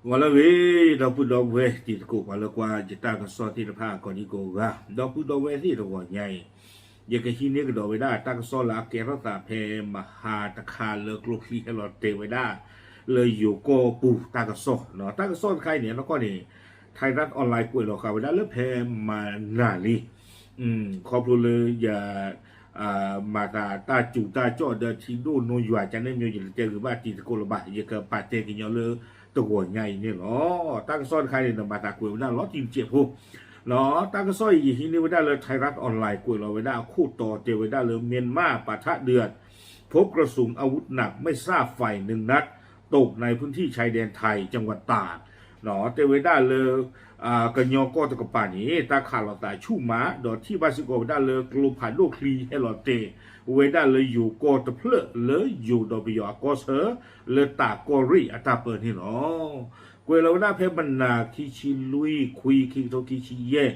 ဂီၤလၢအဂ့ၤ ဒီပုၢ်ဒီဝဲၢ်တံၤသကိး ပှၤလၢကွၢ်ယတၢ်ကစီၣ်သ့ၣ်တဖၣ် ကိးဒံကိးဂၤ, ဒီပုၢ်ဒီဝဲၢ်သ့ၣ်တဂီၤညါအံၤ, ယကဟံးန့ၢ်ကဒီးဝဲဒၣ်တၢ်ကစီၣ်လၢအကဲထီၣ်သးဖဲမဟါတခါလၢကျိချံဟဲလီၤတဲာ်ဝဲဒၣ် လၢယိၤကီၢ်ပူၤတၢ်ကစီၣ်, တၢ်ကစီၣ်တခါအံၤန့ၣ် အနီၢ်ကီၢ်န့ၣ် Thairath Online ကွဲးလီၤဃာ်ဝဲဒၣ်လၢဖဲမၤနၤလံ ခီဖျိလၢယ မၤသးတၢ်စူၤတၢ်ကၠီၣ်ဒီးထံဒိၣ်နိယွၤကန့ၣ်မ့ၢ် ယတတဲဂ့ၤဘၣ်တံၤသကိးလၢၤဘၣ်, ယကပာ်တဲကညီလၢတဂီၤညါအံၤန့ၣ်လီၤ. တၢ်ကစီၣ်တခါအံၤန့ၣ်ဒီး မၤသးကွဲးဝဲဒၣ်လီၤတံၢ်တစဲးဖိ တၢ်ကစီၣ်အံၤ ယဟံးန့ၢ်ဝဲဒၣ်လၢ Thairath Online ကွဲးလီၤဝဲဒၣ်အခိၣ်တီတဲဝဲဒၣ်လၢ မြန်မာပစ်ခတ်ဒုတ် พบกระสุนอาวุธหนักไม่ทราบฝ่ายหนึ่งนัด ตกในพื้นที่ชายแดนไทย จังหวัดตาก တဲဝဲဒၣ်လၢ ကညီကီၢ်တကပၤန့ၣ် တၢ်ခးလိာ်သးဆူၣ်မး ဒီးထံၣ်ဘၣ်စ့ၢ်ကီးဝဲဒၣ်လၢကျိဖးဒိၣ်ချံဟဲလီၤတဲာ်ဝဲဒၣ်လၢယိၤကီၢ်တဖျၢၣ်လၢယိၤဒီးပယီၤအကီၢ်ဆၢ လၢတၢးကီၢ်ရ့ၣ်အတၢ်ပၢန့ၣ်လီၤ. ကွဲးလီၤဝဲဒၣ်ဖဲမနၤခံဆံလွံၢ် ခွံ ခံကထိခံဆံယဲၢ်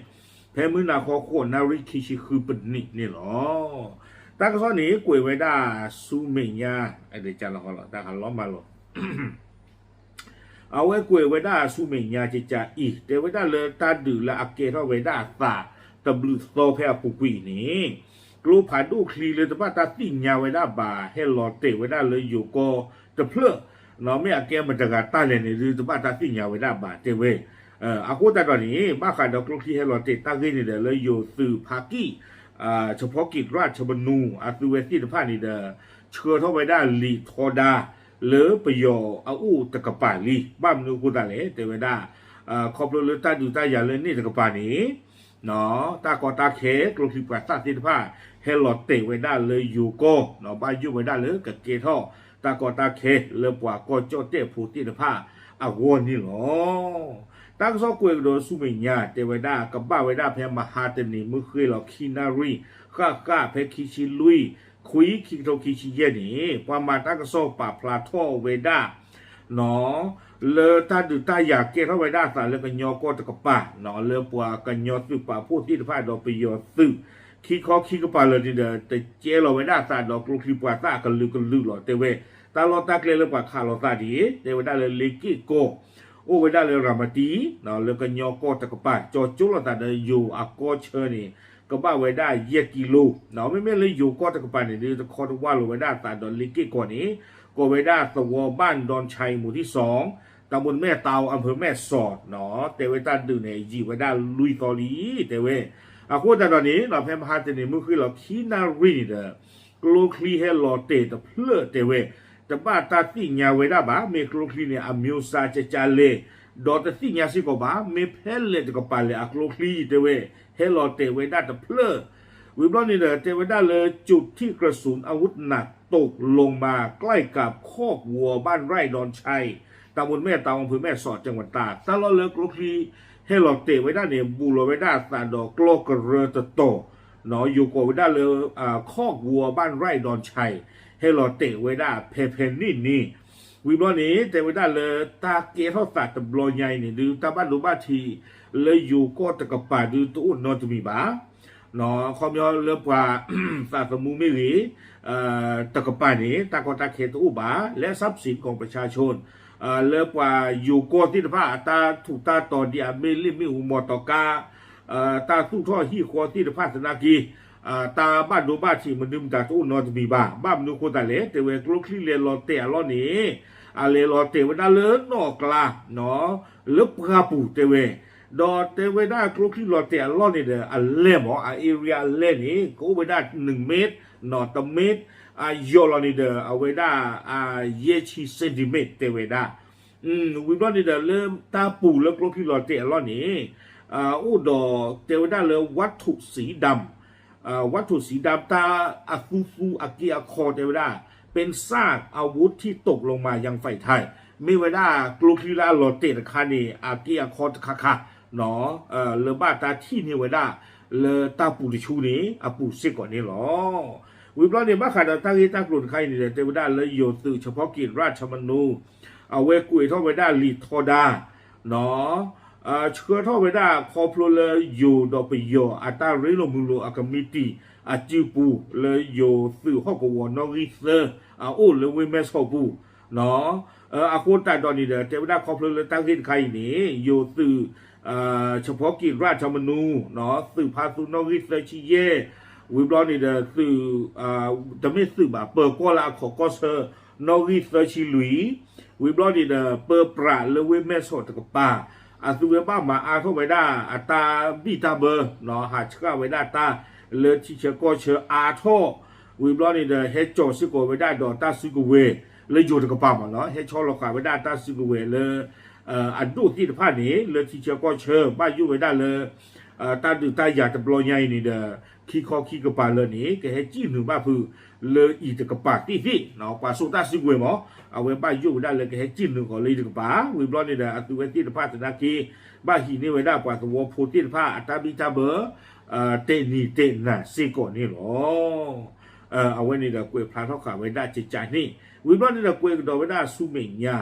ဖဲမုၢ်နၤခီဃိးနၣ်ရံၣ်ခံဆံဃုပနံးန့ၣ်လီၤ. တၢ်ကစီၣ်န့ၣ် ကွဲးဝဲဒၣ်ဆူမဲာ်ညါ တၢ်ဟးလီၤမးလီၤ အဝဲကွဲးဝဲဒၣ်ဆူမဲာ်ညါကကးအံၤ တဲဝဲဒၣ်လၢတၢ်ဒုးလၢအကဲထီၣ်ဝဲဒၣ်အသးတဘျုးသီဖဲအပူၤကွံာ်အံၤန့ၣ် ကျိဖးဒိၣ်ချံလၢတဘၣ်တၢ်သ့ၣ်ညါဝဲဒၣ်ဘၣ် ဟဲလီၤတဲာ်ဝဲဒၣ်လၢယိၤကီၢ်တဖျၢၣ် မ့ၢ်အကဲမတၤတဂၤတၢ်လဲၣ်န့ၣ်ဒုး တဘၣ်တၢ်သ့ၣ်ညါဝဲဒၣ်ဘၣ်တဲဝဲ အဃိသတးဒီးန့ၣ် ဘၣ်ဃးဒီးကျိချံဟဲလီၤတဲာ်တၢ်ဂ့ၢ်န့ၣ်ဒီး လၢယိၤသုးဖါကံၣ် เฉพาะกิจราชธรรมนูญ အသုဝဲသ့ၣ်တဖၣ်န့ၣ်ဒီး ဆှၢထီၣ်ဝဲဒၣ်လံာ်ထီဒါ လၢပယီၤအအိၣ်တကပၤလံ. ဘၣ်မနုၤအဃိသတးလဲၣ် တဲဝဲဒၣ် ခီဖျိလၢတၢ်ဒုးတၢ်ယၤလၢန့ၣ်တကပၤန့ၣ် တၢ်ကီတၢ်ခဲ ကျိချံပှၤသၣ်သ့ၣ်တဖၣ် ဟဲလီၤတဲာ်ဝဲဒၣ်လၢယိၤကီၢ် ဘၣ်ယိၣ်ဝဲဒၣ်လၢကကဲထီၣ် တၢ်ကီတၢ်ခဲလၢပှၤကီၢ်ကၠီၣ်တဲၣ်ဖိသ့ၣ်တဖၣ်အဂီၢ်န့ၣ်လီၤ. တၢ်ကစီၣ်ကွဲးကဒီးဆူမဲာ်ညါ တဲဝဲဒၣ် ကဘၣ်ဝဲဒၣ်ဖဲမဟါတနံၤမုၢ်ဃ့ၢ်လီၤခံနၣ်ရံၣ် ဃၣ်ဃၣ်ဖဲခံဆံလွံၢ် ခွံ ခံကထိခံဆံယဲၢ်န့ၣ် ပှၤမၤတၢ်ကစီၣ်ပာ်ဖျါထီၣ်ဝဲဒၣ် လၢတၢ်ဒုးတၢ်ယၤကဲထီၣ်ဝဲဒၣ်အသးလၢကညီကီၢ်တကပၤ လၢပှၤကညီသုးပာ်ဖှိၣ်သ့ၣ်တဖၣ်ဒီးပယီၤသုး ခံခီခံကပၤလၢာ်န့ၣ်ဒီး တကဲလီၤဝဲဒၣ်အသးဒီးကျိချံပှၤသၣ်အကလုာ်ကလုာ်လီၤ. တဲဝဲ တၢ်လီၢ်တၢ်ကျဲလၢပှၤခးလိာ်သးဒ်အံၤ တဲဝဲဒၣ်လၢလ့က့ၢ်ကီၢ် အိၣ်ဝဲဒၣ်လၢရၤမတံ လၢကညီကီၢ်တကပၤ ကၠီကၠိလိာ်သးဒီးယိၤအကီၢ်ဆၢန့ၣ် ကဘၣ်ဝဲဒၣ်ယဲၢ်ကံလိ မ့မ့ၢ်လၢယိၤကီၢ်တကပၤန့ၣ်ဒုး တခီတဝၢ်လိာ်ဝဲဒၣ်အသးဒီးလ့က့ၢ်ကီၢ်န့ၣ် ကိးဝဲဒၣ်သဝီบ้านดอนชัย หมู่ที่สอง ตำบลแม่ตาว อำเภอแม่สอด တဲဝဲတၢ်ဒုးန့ၣ် ယံာ်ဝဲဒၣ်လွံၢ်သီလံ တဲဝဲ အဃိသတးဒီးန့ၣ် ဖဲမဟါတနံၤမုၢ်ဃ့ၢ်လီၤခံနၣ်ရံၣ်န့ၣ်ဒီး ကျိချံဟဲလီၤတဲာ်တဖျၢၣ်တဲဝဲ တဘၣ်တၢ်သ့ၣ်ညါဝဲဒၣ်ဘၣ် မ့ၢ်ကျိချံန့ၣ် အမျိုးအစားကကလဲၣ် ဒီးတသ့ၣ်ညါစ့ၢ်ကီးဘၣ် မ့ၢ်ဖဲလဲၣ်တကပၤလဲၣ်အကျိချံတဲဝဲ ဟဲလီၤတဲာ်ဝဲဒၣ်တဖျၢၣ် ဝံၤဘျီန့ၣ်ဒီး တဲဝဲဒၣ်လၢ จุดที่กระสุนอาวุธหนักตกลงมาใกล้กับคอกวัวบ้านไร่ดอนชัย ตำบลแม่ตาว อำเภอแม่สอด จังหวัดตาก တၢ်လီၢ်လၢကျိချံဟဲလီၤတဲာ်ဝဲဒၣ်န့ၣ် ဘူးလီၤဝဲဒၣ်အသးဒီးကျီၢ်ကရၢတတီၤ ယိၤကိးဝဲဒၣ်လၢ คอกวัวบ้านไร่ดอนชัย ဟဲလီၤတဲာ်ဝဲဒၣ်ဖဲဖဲန့ၣ်န့ၣ် ဝံၤဘျီန့ၣ် တဲဝဲဒၣ်လၢတၢ်ကဲထီၣ်သးတဘျီညါအံၤန့ၣ်ဒုး တၢ်ဘၣ်ဒိဘၣ်ထံးလၢယိၤကီၢ်တကပၤဒုးတအိၣ်နီတမံၤဘၣ် ခီပညီလၢပှၤသးသမူမ့ၢ်ဂ့ၤ တကပၤန့ၣ် တၢ်ကီတၢ်ခဲတအိၣ်ဘၣ် และทรัพย์สินของประชาชน လၢပှၤယိၤကီၢ်သ့ၣ်တဖၣ် အတၢ်ထူးတၢ်တီၤဒ်အမ့ၢ်လ့ၣ်မ့ၣ်အူမီၢ်တီၤကါ တၢ်သူၣ်ထီၣ်ဟံၣ်ဃီသ့ၣ်တဖၣ်သနာ်က့ တၢ်ဘၣ်ဒိဘၣ်ထံးမနုၤမတၤတအိၣ်နီတမံၤဘၣ်. ဘၣ်မနုၤအဃိသတးလဲၣ် တဲဝဲကျိချံလဲၤလီၤတဲာ်အလီၢ်န့ၣ် အလဲၤလီၤတဲာ်ဝဲဒၣ်လၢနီၢ်အကျါ လၢပှၢ်ပူၤတဲဝဲ ဒီးတဲဝဲဒၣ်ကျိချံလီၤတဲာ်အလီၢ်န့ၣ်ဒီး အလဲၢ်မး အ area အလဲၢ်န့ၣ် ကအိၣ်ဝဲဒၣ် နွံမ့ၢ် နီၢ်တမ့ၢ် အယီၢ်လီၤန့ၣ်ဒီး အဝဲဒၣ် ယဲၢ်ဆံ centimeter တဲဝဲဒၣ် ဝံၤဘျီန့ၣ်ဒီး လၢတၢ်ပူၤလၢကျိချံလီၤတဲာ်အလီၢ်န့ၣ် အိၣ်ဒီးတဲဝဲဒၣ်လၢ วัตถุสีดำ วัตถุสีดำ တၢ်အသူသူအက့အခီတဲဝဲဒၣ် เป็นซากอาวุธที่ตกลงมายังฝ่ายไทย မ့ၢ်ဝဲဒၣ်ကျိချံလၢအလီၤတဲာ်တခါန့ၣ် အက့အခီတခါခါ လၢဘၣ်တၢ်ထံၣ်န့ၢ်ဝဲဒၣ် လၢတၢ်ပူၤတဆူန့ၣ် အပူၤစ့ၢ်ကီးန့ၣ်လီၤ. ဝံၤဘျီန့ၣ် ဘၣ်ဃးဒီးတၢ်ဂ့ၢ်တၢ်ကျိၤတခါအံၤန့ၣ်ဒီး တဲဝဲဒၣ်လၢယိၤသုး เฉพาะกิจราชธรรมนูญ အဝဲကွဲးထီၣ်ဝဲဒၣ်လံာ်ထီဒါ ဆှၢထီၣ်ဝဲဒၣ်ခီဖျိလၢယိၤဒီးပယီၤအတၢ်ရ့လိာ်မုာ်လိာ်အကမံးတံာ် အစုပူၤလၢယိၤသုးဟီၣ်ကဝီၤနီၣ်ဂံၢ်သၢ အအိၣ်လၢဝ့ၢ်မဲၢ်ဆီးပူၤ အဃိသတးဒီးန့ၣ်ဒီး တဲဝဲဒၣ်ခီဖျိလၢတၢ်ဂ့ၢ်တခါအံၤန့ၣ် ယိၤသုး เฉพาะกิจราชธรรมนูญ သုးဖါသူနီၣ်ဂံၢ်သၢဆံယဲၢ် ဝံၤဘျီန့ၣ်ဒီးသုး တမ့ၢ်သုးဘၣ် ပၢၤကီၢ်လၢအခီၣ်ကီၢ်ဆၢ နီၣ်ဂံၢ်သၢဆံလွံၢ် ဝံၤဘျီန့ၣ်ဒီး ပၢပြးလၢဝ့ၢ်မဲၢ်ဆီးတကပၤ အသုဝဲဘၣ်မၤအါထီၣ်ဝဲဒၣ်အတၢ်ဘံၣ်တၢ်ဘၢ ဟးဆှၣ်ဝဲဒၣ်တၢ်လၢထံဆၢကီၢ်ဆၢအါထီၣ် ဝံၤဘျီန့ၣ်ဒီး ဟဲကၠီၤစ့ၢ်ကီးဝဲဒၣ်ဒီးတၢ်စုကဝဲၤလၢယိၤတကပၤမ့ၢ်နီၤ ဟဲဆီလီၤဃာ်ဝဲဒၣ်တၢ်စုကဝဲၤလၢ အဒိၣ်သ့ၣ်တဖၣ်န့ၣ် လၢထံဆၢကီၢ်ဆၢ ဘၣ်ယိၣ်ဝဲဒၣ်လၢ တၢ်ဒုးတၢ်ယၤတဘျီညါအံၤန့ၣ်ဒီး ခံခီခံကပၤလၢန့ၣ် ကဟဲစံၣ်နုာ်ဘၣ်ဖုးလၢအံၤတကပၤသ့ၣ်သ့ၣ် ပှၤစိာ်တၢ်စုကဝဲၤမ့ၢ် အဝဲဘၣ်ယိၣ်ဝဲဒၣ်လၢကဟဲစံၣ်နုာ်ဃီၤလၢအံၤတကပၤ ဝံၤဘျီန့ၣ်ဒီး အသုဝဲသ့ၣ်တဖၣ်သနာ်က့ ဘၣ်ဟံးန့ၢ်ဝဲဒၣ်ပှၤသဝီဖိသ့ၣ်တဖၣ်အတၢ်ဘံၣ်တၢ်ဘၢ တဲာ်နံၤတဲာ်နၤစ့ၢ်ကီးန့ၣ်လီၤ. အဝဲန့ၣ်ဒီးကွဲးဖျါထီၣ်ဃာ်ဝဲဒၣ်ကကးန့ၣ် ဝံၤဘျီန့ၣ်ဒီးကွဲးကဒီးဝဲဒၣ်ဆူမဲာ်ညါ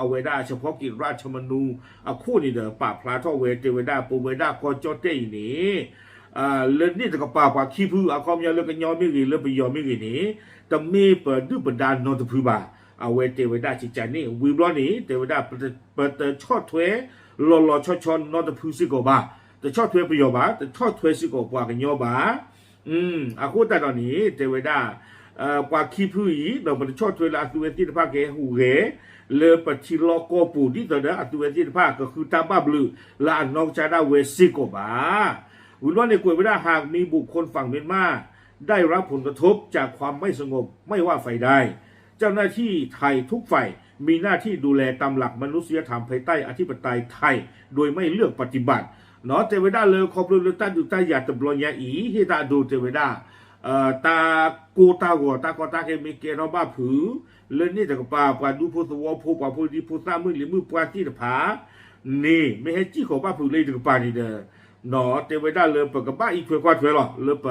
အဝဲဒၣ် เฉพาะกิจราชธรรมนูญ အခိၣ်န့ၣ်ဒီး ပာ်ဖျါထီၣ်ဝဲတဲဝဲဒၣ် ပဝဲဒၣ်ကီၢ်ကၠီၣ်တဲၣ်အံၤန့ၣ် လၢန့ၣ်တကပၤပှၤခံဖု အခီပညီလၢကညီမ့ၢ်ဂ့ၤ လၢပယီၤမ့ၢ်ဂ့ၤန့ၣ် တမ့ၢ်ပဒုၣ်ပဒါနီတဖုဘၣ်. အဝဲတဲဝဲဒၣ်ကကးန့ၣ် ဝံၤဘျီန့ၣ် တဲဝဲဒၣ် ပတဆီၣ်ထွဲလီၤလီၤဆီဆီနီတဖုစ့ၢ်ကီးဘၣ်. တဆီၣ်ထွဲပယီၤဘၣ်, တဆီၣ်ထွဲစ့ၢ်ကီးပှၤကညီဘၣ်. အဃိသတးဒီးန့ၣ် တဲဝဲဒၣ် ပှၤခံဖုအံၤ ဒီးပတဆီၣ်ထွဲလၢအသုဝဲသ့ၣ်တဖၣ်ကဟဲဟူးဂဲၤ လၢပထံလီၢ်ကီၢ်ပူၤ ဒ်သိးဒီးအသုဝဲသ့ၣ်တဖၣ်ကဃုတၢ်ဘၣ်ဘျုးလၢအနီၢ်ကစၢ်ဒၣ်ဝဲစ့ၢ်ကီးဘၣ်. ဝံၤဘျီန့ၣ်ကွဲးဝဲဒၣ် หากมีบุคคลฝั่งเมียนมาได้รับผลกระทบจากความไม่สงบไม่ว่าฝ่ายใด เจ้าหน้าที่ไทยทุกฝ่ายมีหน้าที่ดูแลตามหลักมนุษยธรรมภายใต้อธิปไตยไทยโดยไม่เลือกปฏิบัติ နီၢ်တဲဝဲဒၣ်လၢခီဖျိလၢတၢ်ဒုးတၢ်ယၤတဘျီညါအံၤ ဟ့ၣ်တၢ်အဒိတဲဝဲဒၣ် တၢ်ကိၢ်တၢ်ဂီၤတၢ်ကီတၢ်ခဲမ့ၢ်ကဲထီၣ်ဘၣ်ဖုး လၢန့ၣ်တကပၤ ပှၤဒူဖိသဝီဖိ ပှၤဖိဒံဖိသၣ်မုၣ်လံၤမုၣ်ပှၢ်သ့ၣ်တဖၣ်န့ၣ် မ့ၢ်ဟဲစံၣ်ဃီၤဘၣ်ဖုးလၢအံၤတကပၤန့ၣ်ဒီး နီၢ်တဲဝဲဒၣ်လၢပကဘၣ်အံးထွဲကွၢ်ထွဲလီၤ လၢပ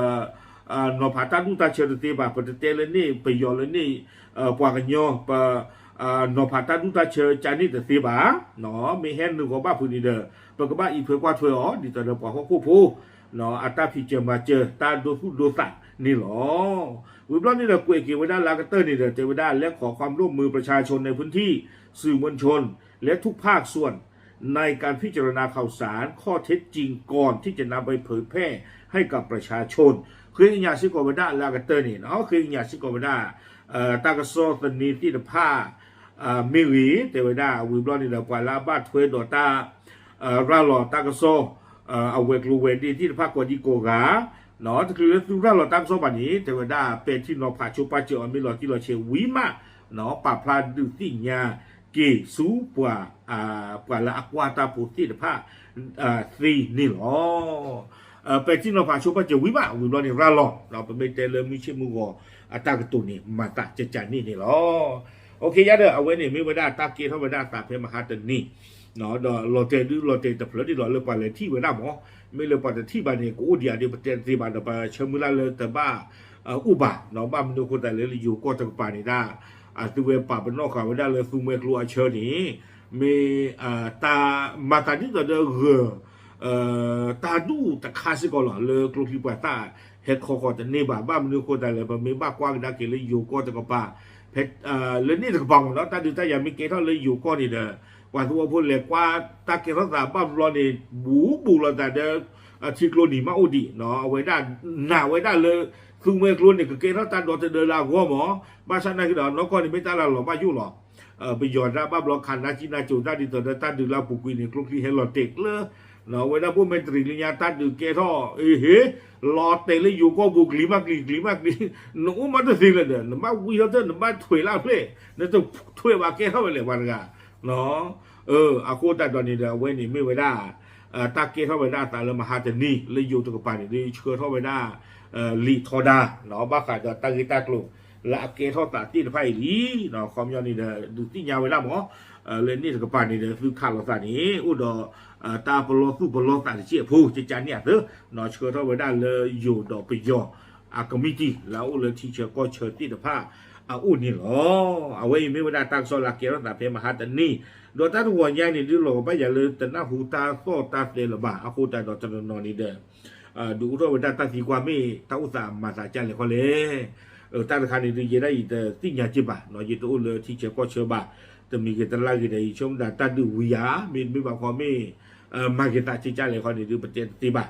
နီၤဖးတၢ်ဒူၣ်တၢ်ဆၢတသ့ဘၣ် ပတတဲလၢန့ၣ် ပယီၤလၢန့ၣ် ပှၤကညီ ပ နီၤဖးတၢ်ဒူၣ်တၢ်ဆၢကန့ၣ်တသ့ဘၣ် မ့ၢ်ဟဲနုာ်ဃီၤဘၣ်ဖုးန့ၣ်ဒီး ပကဘၣ်အံးထွဲကွၢ်ထွဲအီၤ ဒ်သိးဒီးပှၤဟီၣ်ခိၣ်ဖိ အတၢ်ဖံးစၢၤမၤစၢၤ တၢ်ဒိသူၣ်ဒိသးန့ၣ်လီၤ. ဝံၤဘျီန့ၣ်ဒီးကွဲးက့ၤဝဲဒၣ်လၢအကတၢၢ်န့ၣ်ဒီး တဲဝဲဒၣ် และขอความร่วมมือประชาชนในพื้นที่ สื่อมวลชน และทุกภาคส่วน ในการพิจารณาข่าวสารข้อเท็จจริงก่อนที่จะนำไปเผยแพร่ให้กับประชาชน ဃ့ကညးစ့ၢ်ကီးဝဲဒၣ်လၢအကတၢၢ်န့ၣ် ဃ့ကညးစ့ၢ်ကီးဝဲဒၣ် တၢ်ကစီၣ်သန့သ့ၣ်တဖၣ် မ့ၢ်ဂ့ၤ တဲဝဲဒၣ် ဝံၤဘျီန့ၣ်ဒီး ပှၤလၢအဘၣ်ထွဲဒီးတၢ် ရၤလီၤတၢ်ကစီၣ် အဝဲၤကျိၤဝဲၤဒ့သ့ၣ်တဖၣ်ကိးဒံကိးဂၤ တချုးလၢသုရၤလီၤတၢ်ကစီၣ်ဘၣ်န့ၣ် တဲဝဲဒၣ် ပဲာ်ထံနီၤဖးဆိပာ်စၢၤအီၤမ့ၢ်လီၤတံၢ်လီၤဆဲးဝံၤမး ပာ်ဖျါဒုးသ့ၣ်ညါက့ၤဆူပှၤ ပှၤလၢအကွၢ်တၢ်ဖိသ့ၣ်တဖၣ် သ့န့ၣ်လီၤ. ပဲာ်ထံနီၤဖးဆိပာ်စၢၤဝံၤမး ဝံၤဘျီန့ၣ် ရၤလီၤ ပမ့ၢ်တဲလၢမုၢ်ဆ့ၣ်မုၢ်ဂီၤအတၢ်ကတိၤန့ၣ် မၤသးကကန့ၣ်န့ၣ်လီၤ. အိၣ်ခ့ယါဒီး အဝဲန့ၣ်မ့ၢ်ဝဲဒၣ်တၢ်ကဲထီၣ်ဝဲဒၣ်အသးဖဲမဟါတနံၤ ဒီးလီၤတဲာ်ဒုးလီၤတဲာ်တဖျၢၣ်ဒ်လီၤလၢပှၤလဲၤထံၣ်ဝဲဒၣ်မး မ့ၢ်လၢပှၤတထံၣ်ဘၣ်န့ၣ် ကအိၣ်ဒံးဧါဒီး ပတဲတသ့ဘၣ်ဒီး ပဆၢမုၢ်လၢ်လၢတဘၣ် အိၣ်ဘၣ် ဘၣ်မနုၤအဃိသတးလၢယိၤကီၢ်တကပၤန့ၣ်ဒၣ် အသုဝဲပာ်ပနီၣ်ဃာ်ဝဲဒၣ်လၢသူမှဲကျိအဆၢန့ၣ် မ့ၢ် တၢ်မၤသးဒ်သိးဒီးဂၢၢ် တၢ်ဒူၣ်တခါစ့ၢ်ကီးလီၤ လၢကျိချံပှၤသၣ် ဟဲခီဃီၤတန့ၢ်ဘၣ် ဘၣ်မနုၤအဃိသတးလၢ ပမ့ၢ်ဘၣ်ကွၢ်ကဒါက့ၤလၢယိၤကီၢ်တကပၤ ဖဲ လၢန့ၣ်တကပၤမ့ၢ်နီၤ တၢ်ဒုးတၢ်ယၤမ့ၢ်ကဲထီၣ်လၢယိၤကီၢ်န့ၣ်ဒီး ပှၤသဝီဖိလဲၤကွၢ်တၢ်ကဲထီၣ်သးဘၣ်ဘျီန့ၣ် ဘူးဘူးလိာ်သးဒီး ထံကျိနံၤမးအိၣ်ဒံး အဝဲဒၣ်နာ်ဝဲဒၣ်လၢ သူမှဲကျိန့ၣ် ကကဲထီၣ်တၢ်ဒီသဒၢလၢအဂီၢ်မး ဘၣ်ဆၣ်နာ်က့ဒီး နီၢ်ကီၢ်န့ၣ် မ့ၢ်တၢ်လၢလီၤဘၣ်ယိၣ်လီၤ ပယီၤဒၣ်ဘၣ်ဘျီခးနါကံနါစိၤတၢ်ဒ်သိးဒီးတၢ်ဒုးလၢအပူၤကွံာ်န့ၣ် ကျိချံဟဲလီၤတဲာ်ကျၢၤ အဝဲဒၣ်ဘိၣ်မဲာ်တရံးလၢညါတၢ်ဒုးကဲထီၣ် အဟ့ လီၤတဲာ်လၢယိၤကီၢ်ပူၤကလံၤမးကလံၤ ကလံၤမးကလံၤ နအိၣ်မးတသ့လၢၤဒီး နဘၣ်ဝံထီၣ်တၢ် နဘၣ်ထွဲးလၢအဖျဲၣ် နတထွဲးဘၣ်ကဲထီၣ်ဝဲလဲၣ်ပှၤတဂၤ အဃိသတးဒီးန့ၣ်ဒီး အဝဲန့ၣ်မ့ၢ်ဝဲဒၣ် တၢ်ကဲထီၣ်ဝဲဒၣ်အသးလၢမဟါတနံၤ လၢယိၤတကပၤန့ၣ် ဒုးဆှၢထီၣ်ဝဲဒၣ် လံာ်ထီဒါ ဘၣ်ဃးဒီးတၢ်ဂ့ၢ်တၢ်ကျိၤ လၢအကဲထီၣ်သးသ့ၣ်တဖၣ်အံၤလံ ခီပညီန့ၣ်ဒီး ဒုးသ့ၣ်ညါဝဲဒၣ်မး လၢန့ၣ်တကပၤန့ၣ်ဒီး သုခးလိာ်သးန့ၣ် အိၣ်ဒီး တၢ်ပလီၢ်သူၣ်ပလီၢ်သးတစဲးဖိ ကကန့ၣ်အသၢ ဆှၢထီၣ်ဝဲဒၣ်လၢယိၤဒီးပယီၤအကမံးတံာ် လၢအအိၣ်လၢထံဆၢကီၢ်ဆၢသ့ၣ်တဖၣ်အအိၣ်န့ၣ်လီၤ. အဝဲအံၤမ့ၢ်ဝဲဒၣ်တၢ်ကစီၣ်လၢအကဲထီၣ်သးဖဲမဟါတနံၤ ဒီးတၢ်တဂီၤညါန့ၣ် ဒုးလီၤကဘၣ်ယၤလၢတနၢ်ဟူတၢ်သီၣ်တၢ်သဲလၢၤဘၣ် အဃိသတးဒီးတနီၤနီၤန့ၣ်ဒီး ဒုးအိၣ်ထီၣ်ဝဲဒၣ်တၢ်သံကွၢ်မ့ၢ်တၢ်အိၣ်သးမၤသးကလဲၣ်ခီလဲၣ် တၢ်တခါန့ၣ်ဒုး ယဲဒၣ်ယတသ့ၣ်ညါက့ၤဘၣ်, ယတအိၣ်လၢထံဆၢကီၢ်ဆၢဘၣ်, တမံၤဂ့ၤတလါဂ့ၤဒီး ယဆိကမိၣ်ဒၣ်တၢ်ဒုးဝံၤယၤ, မ့တမ့ၢ်ဘၣ်ခီမ့ၢ် မၤက့ၤသးက့ၤကၢ်လဲၣ်ခီန့ၣ်ဒုး ပတဲတသ့ဘၣ်.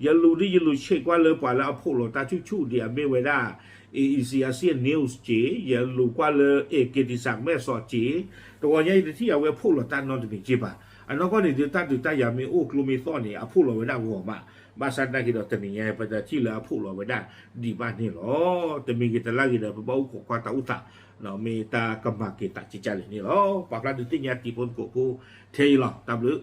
ယလူၤဒ်ယလူၤဆ့ၣ်ကွၢ်လၢပှၤလၢအဖိးလီၤတၢ်ဆူၣ်ဆူၣ်ဒ်အမ့ၢ်ဝဲဒၣ် A E C Asia News က့, ယလူၤကွၢ်လၢ A က့ၤတံၢ်စၢ်မဲာ်စီၤက့, တဂီၤညါအံၤတထံၣ်အဝဲအဖိးလီၤတၢ်နီတမံၤက့ၤဘၣ်. အနီၢ်ကီၢ်န့ၣ်ဒုး တၢ်ဒုးတၢ်ယၤမ့ၢ်အိၣ်ကျိမ့ၢ်သီၣ်န့ၣ် အဖိးလီၤဝဲဒၣ်ဂီၤမး, ဘၣ်ဆၣ်သနာ်က့ဒီးတနံၤညါ ပတထံၣ်လၢအဖိးလီၤဝဲဒၣ်ဒံးဘၣ်န့ၣ်လီၤ. တမံၤဂ့ၤတလါဂ့ၤဒီး ပဘၣ်အိၣ်ခိးကွၢ်တၢ်အိၣ်သး, မ့ၢ်တၢ်ကမၤက့ၤသးက့ၤကၢ်လဲၣ်န့ၣ်လီၤ. ပာ်ဖျါဒုးသ့ၣ်ညါတံၤဖိသကိးဖိထဲအံၤလီၤ. တၢ်ဘျုး